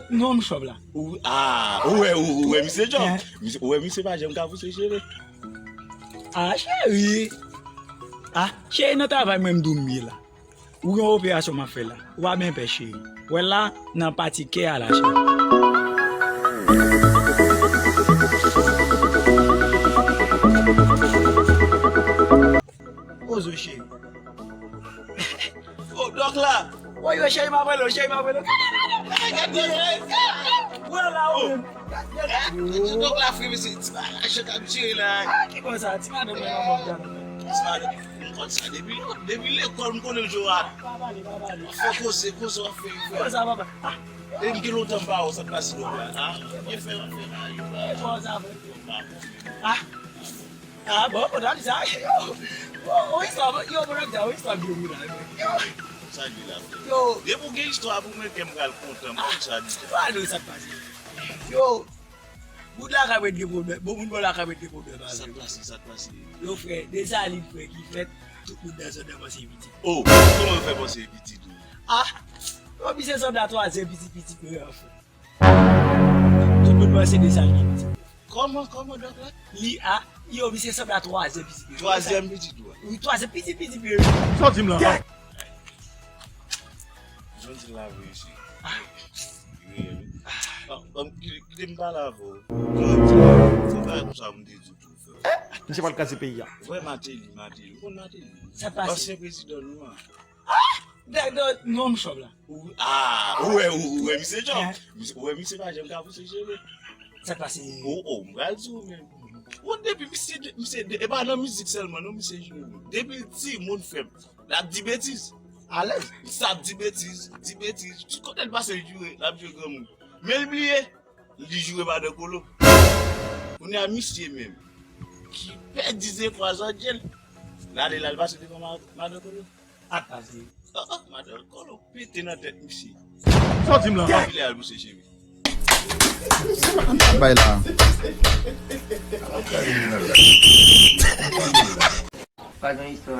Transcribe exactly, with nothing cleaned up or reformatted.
Non, m chòp la. Ou, ah, ou wè, ou, ou wè misye chòp. Misye, ou wè misye pa janm ka pouse cheve. Ah, cheri. Ah, cheri, nan travay mwen m di w m ye la. Ou gen yon operasyon m ap fè la. Ou pa byen pè, cheri. Wè la, nan pati kè a la, cheri. Poze w, cheri. Oh, dòk la. Woy, woy, cheri, m ap rele w, cheri, m ap rele w. Gade, gade, gade. Wè la, ou menm. Gade, gade. Dòk la, frè, mesye, ti bagay, chèk ap jere la. Ah, ki konsa, ti madanm mwen nan mòg la. Ti madanm, m konn sa depi, depi lekòl, m konnen l jwe a. Pa pale, pa pale. W ap fè koze, koze w ap fè, frè. Konsa, papa. Ah. E m gen lontan m pa wè w, sa k pase, dòk la. Ah, byen fè, byen fè. Konsa, frè. Ah. Ah, bon, kontan sa. Yo, yo, yon istwa, yo, bon, yo, yon istwa byen moun la, yo. Sa di la, frè? Yo. Depi w gen istwa pou mwen, kè m pral kontan, m konn sa di. Ah, non, sa k pase. Yo, moun lakay mwen gen pwoblèm, bon, moun bò lakay mwen gen pwoblèm avè m. Sa k pase, sa k pase? Yo, frè, Desalin, frè, ki fèt, tout moun nan zòn nan panse pitit. Oh, kòman yo fè panse pitit ou? Ah, yo, misye sanble a twazyèm pitit, pitit mwen an, frè. Tout moun panse Desalin gen pitit. Kòman, kòman, dòk la? Li a, yo, misye sanble a twazyèm pitit. Twazyèm pitit ou a? Wi, twazyèm pitit, pitit, pitit. Sa w di m la? Jan w di l la vre, mesye. Ah. Reyèl, wi. Ah, ah, ah, ki-, kite m pale avè w. Jan w di l la, se pa konsa m te di w tou, frè. Misye pral kraze peyi a. Vre Martelly, Martelly. Ou konn Martelly? Sa pase? Ansyen prezidan nou an. Ah! Dèk dò, non, m chòp la. Ou, ah, ou wè, ou, ou wè misye chòp. Hein? Misye, ou wè misye pa janm ka pouse cheve. Sa k pase? Oh, oh, m pral di w menm. Ou depi misye, misye, e pa nan mizik sèlman, non, misye jwe. Depi l timoun, frè m, l ap di betiz. Alèz. Sa ap di betiz, di betiz. Tout kote l pase, l jwe, l ap jwe granmoun. Men l bliye, li joure madan Kolo. Kounye a misye menm, ki pèdi zen kwa zòt je l, l ale, l al pase devan ma-, madan Kolo. Ak pase. Ah, ah, madan Kolo pete nan tèt misye. Sa w di m la? Epi li al pouse cheve. Bay la. Pa gen istwa.